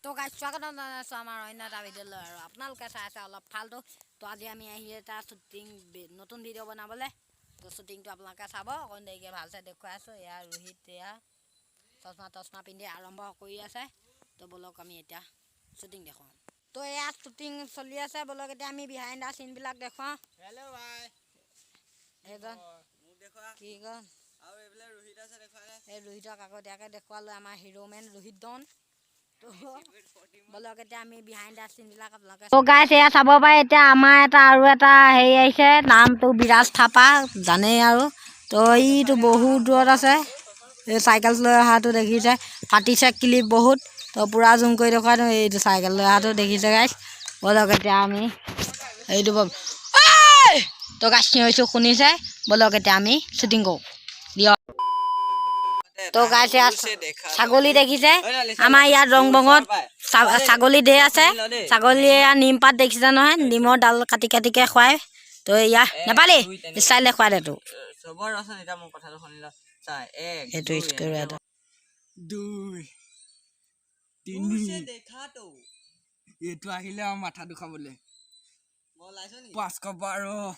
তো গাইজ, স্বাগতম জনাইছোঁ আমাৰ অন্য এটা ভিডিঅ'লৈ আৰু আপোনালোকে চাই আছে অলপ ফাল্টু। তো আজি আমি আহি এটা শ্বুটিং, নতুন ভিডিঅ' বনাবলৈ। তো শ্বুটিংটো আপোনালোকে চাব, অকণ দেৰিকৈ ভালছে দেখুৱাই আছোঁ। এয়া ৰোহিত, এয়া চশমা তচমা পিন্ধি আৰম্ভ কৰি আছে। তো ব'লক, আমি এতিয়া শ্বুটিং দেখুৱাওঁ। তো এয়া শ্বুটিং চলি আছে। ব'লক, এতিয়া আমি বিহাইণ্ড the চিনবিলাক দেখুৱাওঁ। হেল্ল' ভাই। এইজন মোক দেখুৱা। কি কয়? আৰু এইফালে ৰোহিত আছে, দেখুৱাই দে। এই ৰোহিতক আগতীয়াকৈ দেখুৱালোঁ, আমাৰ হিৰ' মেন ৰোহিত ডন। তো ব'লক, এতিয়া আমি বিহাইণ্ড the চিনবিলাক আপোনালোকে। তো গাইছ, এয়া চাব পাৰে, এতিয়া আমাৰ এটা আৰু এটা হেৰি আহিছে, নামটো বিৰাজ থাপা, জানেই আৰু। তো ইটো বহুত দূৰত আছে। এই চাইকেল লৈ অহাটো দেখিছে, ফাটিছে ক্লিপ বহুত। তো পূৰা জুম কৰি দেখুৱাই দিওঁ। এইটো চাইকেল লৈ অহাটো দেখিছে গাইছ। ব'লক, এতিয়া আমি এইটো! তো গাইছ, চিঞৰিছোঁ শুনিছে। ব'লক, এতিয়া আমি শ্বুটিং কৰোঁ দিয়ক। তো গাইছ, এয়া ছাগলী দেখিছে। আমাৰ ইয়াত ৰংবঙত ছাগলী ঢেৰ আছে। ছাগলী, এয়া নিমপাত দেখিছে নহয়, নিমৰ ডাল কাটি কাটিকে খুৱায়। তো এয়া নেপালী ষ্টাইল দেখুৱাই দে তো। চবৰ ৰচোন, এতিয়া মোৰ কথাটো শুনি ল। চা, এক, সেইটো দুই, স্কুল এটা। দুই, তিনি। দেখাতো। এইটো আহিলে আৰু মাথা দুখাবলৈ। মই ওলাইছো নেকি? 512।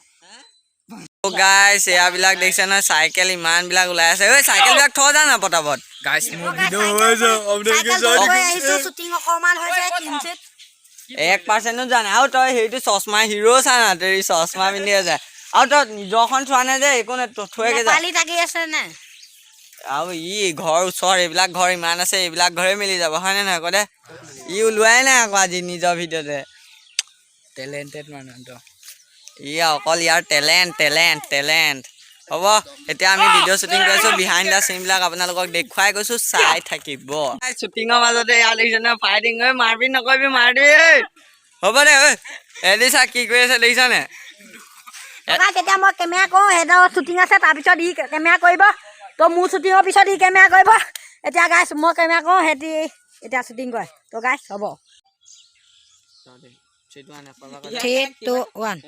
গাইছ, এয়াবিলাক দেখিছে নহয়, চাইকেল ইমান বিলাক ওলাই আছে। ঐ, চাইকেল বিলাক থ যা না পটাপট। গাইছ, মোৰ ভিডিঅ' হৈছে। চাইকেল লৈ আহিছোঁ, শ্বুটিং অকণমান হৈছে কিঞ্চিত। 1%-ও যোৱা নাই। আৰু তই সেইটো চশমা হিৰ' চা না, তই চশমা পিন্ধি আছে আৰু তই নিজৰখন চোৱা নাই যে, একো নাই, থৈকে যা। নেপালী থাকি আছে নে? আৰু ই ঘৰ ওচৰ, এইবিলাক ঘৰ ইমান আছে, এইবিলাক ঘৰে মিলি যাব, হয়নে নহয় ক দে। ই ওলোৱাই নাই আকৌ আজি নিজৰ ভিডিঅ'তে। টেলেণ্টেড মানুহ। ই অকল ইয়াৰ টেলেণ্ট, টেলেণ্ট, টেলেণ্ট। হ'ব, এতিয়া আমি ভিডিঅ' শ্বুটিং কৰি আছোঁ। বিহাইণ্ড the চিনবিলাক আপোনালোকক দেখুৱাই গৈছোঁ, চাই থাকিব। শ্বুটিঙৰ মাজতে ইয়াত দেখিছে নহয় ফাইটিং। ঐ, মাৰপিট নকৰিবি, মাৰবি। হ'ব দে। ঐ এদি, চা কি কৰি আছে, দেখিছনে? গাইছ, এতিয়া মই কেমেৰা কৰোঁ, সিহঁতৰ শ্বুটিং আছে, তাৰপিছত ই কেমেৰা কৰিব। তো মোৰ শ্বুটিঙৰ পিছত ই কেমেৰা কৰিব। এতিয়া গাইছ, মই কেমেৰা কৰোঁ, সিহঁতি এতিয়া শ্বুটিং কৰে। তো গাইছ, হ'ব, 3, 2, 1।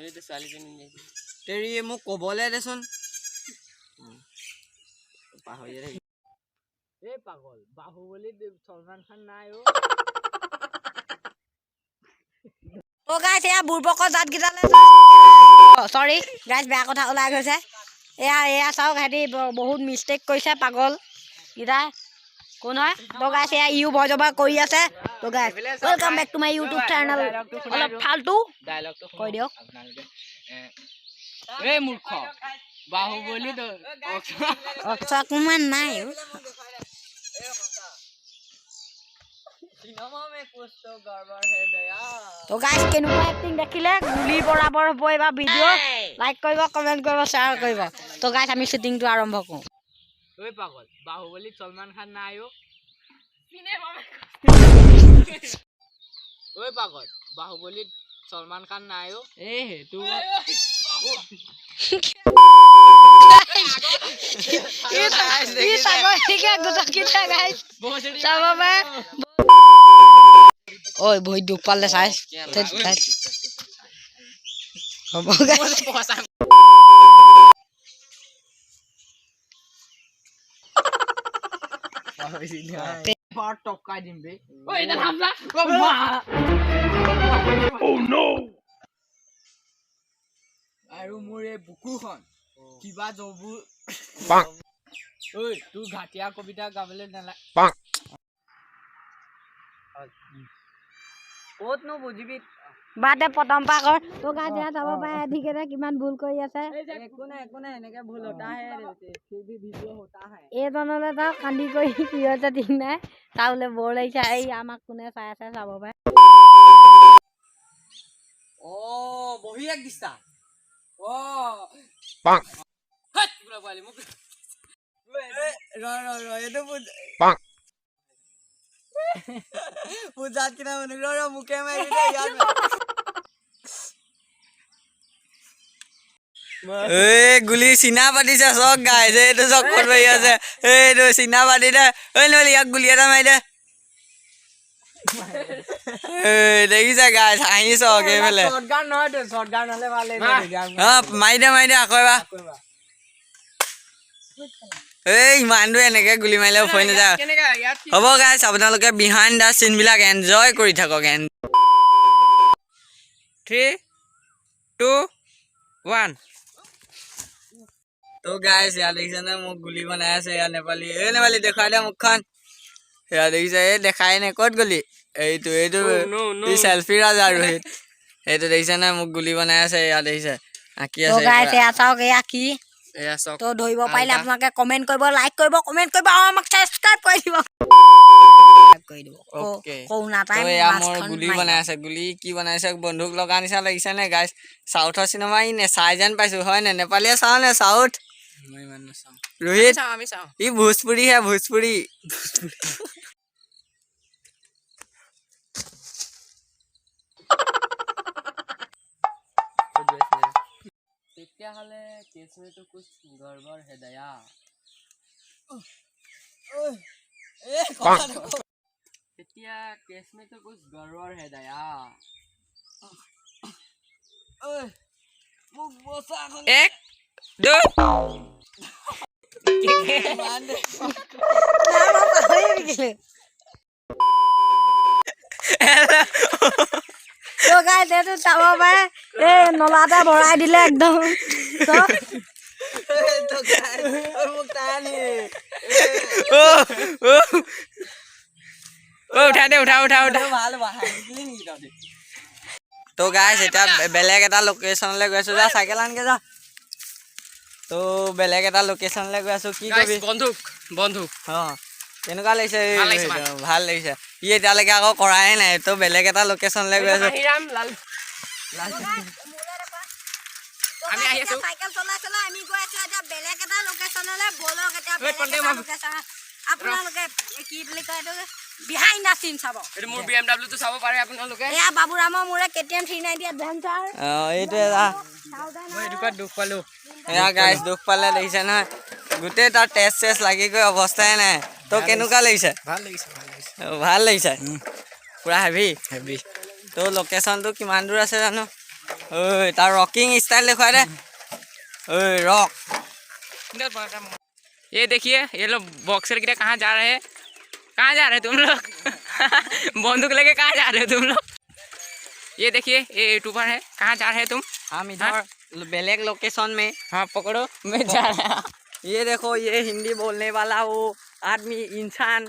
তেৰি, মোক ক'বলৈ দেচোন, পাহৰিয়ে থাকিলো। এই পাগল, বাহুবলীত চলমান খান নাই অ'। তো গাইছ, এয়া বুৰ্বকৰ জাতকেইটালৈ, চৰি গাইছ, বেয়া কথা ওলাই গৈছে। এয়া চাওক, সিহঁতি বহুত মিষ্টেক কৰিছে, পাগল কেইটা কোন হয়। তো গাইছ, এয়া ইও ভয় জবা কৰি আছে। তো guys, welcome back to my YouTube channel অলপ ফাল্টু। ডাইলগটো কৈ দিয়ক। আপোনালোকে। এই মূৰ্খ, বাহুবলীত অক্ষয় কুমাৰ নাই অ'। सिनेमा में कुछ तो गड़बड़ है दया। তো গাইছ, কেনেকুৱা এক্টিং দেখিলে? গুলি বৰাবৰ হ'ব এইবাৰ ভিডিঅ'। লাইক কৰিব, কমেণ্ট কৰিব, শ্বেয়াৰ কৰিব। তো গাইছ, আমি শ্বুটিংটো আৰম্ভ কৰোঁ। ঐ পাগল, বাহুবলীত চলমান খান নাই অ'। ঐ পাগল, বাহুবলীত চলমান খান নাই অ'। এই সেইটো ই ছাগলীকে গুচকিছে গাইছ, চাব পাৰে। ঐ, ভৰিত দুখ পালে, চাই চাই। হ'ব গাইছ। টপকাই দিম বে। ঐ, এটা থামলা। আৰু মোৰ এই বুকুখন কিবা জবু। ঐ, তোৰ ঘাটিয়া কবিতা গাবলৈ নালাগে। ক'তনো বুজিবি? বাদ দে, প্ৰথম পৰা কৰ। তো গাইছ, এয়া চাব পাৰে, এধিকেৰে কিমান ভুল কৰি আছে। একো নাই, একো নাই, এনেকে ভুল होता है, फिर भी वीडियो होता है। এইজনলৈ চাওক, কান্দি কৰি কি হৈছে ঠিক নাই, তাৰ বোলে বৰ লাগিছে। এই আমাক কোনে চাই আছে চাব পাৰে। অ, বহি এক দিছা। অ, হাত বোলা পোৱালি মোক। ৰ ৰ ৰ, এইটো পূজাত কিনা মানুহ। ৰ ৰ, মোকে মাৰিবি দেই ইয়াত। এই গুলি চিনা পাতিছে চক গাইছে। এইটো চক ক'ত মাৰি আছে? এইটো চিনা পাতি দে। ঐ নহ'লে ইয়াক গুলি এটা মাৰি দে। এই দেখিছে গাইছ, হাঁহি চক এইফালে। শ্বটগান নহয়তো, শ্বটগান হ'লে ভাল লাগিব। অ, মাৰি দে, মাৰি দে আকৌ এবাৰ। আকৌ এবাৰ। এই ইমান দূৰ এনেকে গুলি মাৰিলে হৈ নাযায়। হ'ব গাইছ, আপোনালোকে বিহাইণ্ড the চিনবিলাক এনজয় কৰি থাকক। এন 3, 2, 1। তো গাইছ, ইয়াত দেখিছেনে মোক গুলি বনাই আছে ইয়াত নেপালী। এই নেপালী, দেখুৱাই দে মুখখন। সেয়া দেখিছে, এই দেখাই নাই, ক'ত গলি? এইটো এইটো ই চেলফি ৰাজা ৰোহিত। এইটো দেখিছেনে মোক গুলি বনাই আছে, ইয়াত দেখিছে আঁকি তো আছে। গাইছ, এয়া চাওক, এয়া কি? এয়া চাওক। তো ধৰিব পাৰিলে আপোনালোকে কমেণ্ট কৰিব, লাইক কৰিব, কমেণ্ট কৰিব আৰু আমাক ছাবস্ক্ৰাইব কৰি দিব, কৰি দিব। Okay. Corona তো টাইম। এয়া মোৰ গুলি বনাই আছে। গুলি কি বনাইছে? বন্দুক লগা নিচিনা লাগিছে নে গাইছ? চাউথৰ চিনেমা ই নেচাই যেন পাইছো, হয় নে? নেপালীয়ে চাওঁ নে চাউথ? মই ইমান নাচাওঁ। ৰোহিত? চাওঁ, আমি চাওঁ। ই ভোজপুৰী হে, ভোজপুৰী। তেতিয়াহ'লে केस में तो कुछ गड़बड़ है दया। তেতিয়া केस में तो कुछ गड़बड़ है दया। মোক বচা এখন। এক, দুই। ইমান দেৰি। পাহৰি। তো গাইছ, এইটো চাব পাৰে, এই নলাতে ভৰাই দিলে একদম। তো তো guys, ঐ মোক টানি। অ অ, উঠা দে, উঠা উঠা উঠা। ভাল হাঁহিছিলি নেকি তহঁতি? তো গাইছ, এতিয়া বেলেগ এটা লোকেশ্যনলৈ গৈ আছো। যা, চাইকেল আনগে যা। তো বেলেগ এটা লোকেশ্যনলৈ গৈ আছো। কি কবি? বন্ধুক বন্ধুক। অ, কেনেকুৱা লাগিছে? ভাল লাগিছে। এই, ভাল লাগিছে। ই এতিয়ালৈকে আকৌ কৰাই নাই। তো বেলেগ এটা লোকেশ্যনলৈ গৈ আছো। হাঁহিৰাম লাল। আমি আহি আছো। চাইকেল চলাই চলাই আমি গৈ আছো এতিয়া বেলেগ এটা লোকেশ্যনলৈ। ব'লক এতিয়া বেলেগ কণ্টে এটা মাৰ। লোকেশ্যন। আপোনালোকে এই কি বুলি কয় এইটো, বিহাইণ্ড the চিন চাব। এইটো মোৰ বি এম ডাব্লিউটো চাব পাৰে আপোনালোকে। এয়া বাবুৰামৰ মোৰে কেটিএম 390 এডভেঞ্চাৰ। অ, এইটো এটা। মই এনেকুৱাত দুখ পালো। এয়া গাইছ, দুখ পালে, দেখিছে নহয়, গোটেই তাৰ তেজ চেজ লাগি গৈ অৱস্থাই নাই। তো কেনেকুৱা লাগিছে? ভাল লাগিছে, ভাল লাগিছে। অ, ভাল লাগিছে, পুৰা হেভি। হেভি। তো লোকেশ্যনটো কিমান দূৰ আছে জানো? ঐ, তাৰ ৰকিং ষ্টাইল দেখুৱাই দে। ঐ, ৰক। ये देखिए, ये लोग बॉक्सर गिरा। कहाँ जा रहे हैं? कहाँ जा रहे हो तुम लोग? बंदूक लेके कहाँ जा रहे हो तुम लोग? ये देखिए, ये यूट्यूबर है। कहाँ जा रहे हैं तुम? हम इधर बेलेग लोकेशन में। हाँ, पकड़ो, मैं जा रहा। ये देखो, ये हिंदी बोलने वाला वो आदमी इंसान।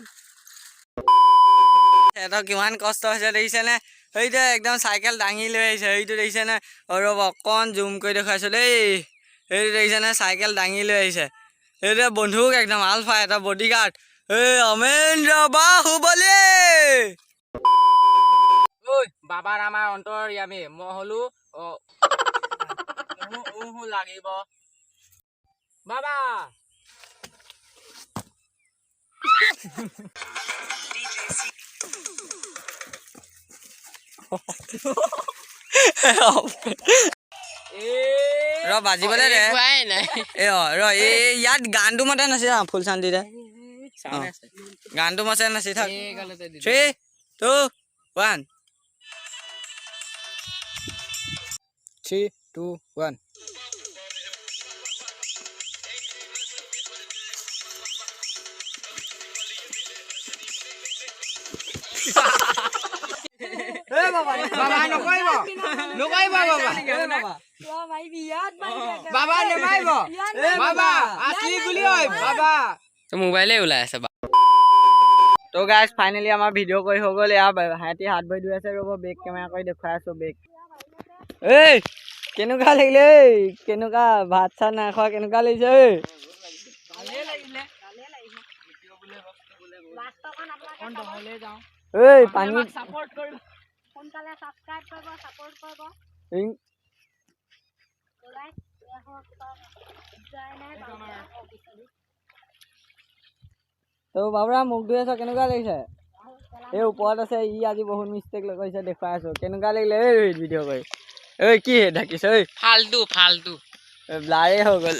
সিহঁতৰ কিমান কষ্ট হৈছে দেখিছেনে? সেইটো একদম চাইকেল দাঙি লৈ আহিছে। সেইটো দেখিছেনে? ৰ'ব, অকণ জুম কৰি দেখুৱাইছোঁ দেই। সেইটো দেখিছেনে? চাইকেল দাঙি লৈ আহিছে। সেইটোৱে বন্ধুক একদম আলফা এটা বডিগাৰ্ড। এই অমেন্দ্ৰ বাহুবলী। ঐ বাবাৰ আমাৰ অন্তৰ্যামী, মই হলো অ উহু লাগিব বাবা। ৰ, বাজিবলৈ দে। কোৱাই নাই। এই অ, ৰ, এই ইয়াত গানটো মতে নাচি যাওঁ। ফুল চান্দি দে। গানটো মতে নাচি থাক। 3, 2, 1। 3, 2, 1। বাবা, নকৰিব, নকৰিব বাবা। বাবা, নেমাৰিব বাবা, আচলি গুলি হয় বাবা। মোবাইলে ওলাই আছে। তো গাইজ, ফাইনেলি আমাৰ ভিডিঅ' কৰি হৈ গ'ল। এয়া সিহঁতি হাত ভৰি ধুই আছে। ৰ'ব, বেক কেমেৰা কৰি দেখুৱাই আছোঁ। বেক। এই কেনেকুৱা লাগিলে? ঐ, কেনেকুৱা? ভাত চাত নাই খোৱা, কেনেকুৱা লাগিছে? ঐ। ভালেই লাগিলে। ঐ, পানী। ছাপৰ্ট কৰিব। সোনকালে ছাবস্ক্ৰাইব কৰিব, ছাপোৰ্ট কৰিব। ইং। ওলাই যোৱাই নাই। তো বাবুৰা, মুখ ধুই আছ, কেনেকুৱা লাগিছে? এই ওপৰত আছে ই, আজি বহুত মিষ্টেক কৰিছে, দেখুৱাই আছো। কেনেকুৱা লাগিলে এই ৰোহিত ভিডিঅ' কৰি? ঐ, কি ঢাকিছ ঐ? ফাল্টু ফাল্টু। ব্লাৰে হৈ গ'ল।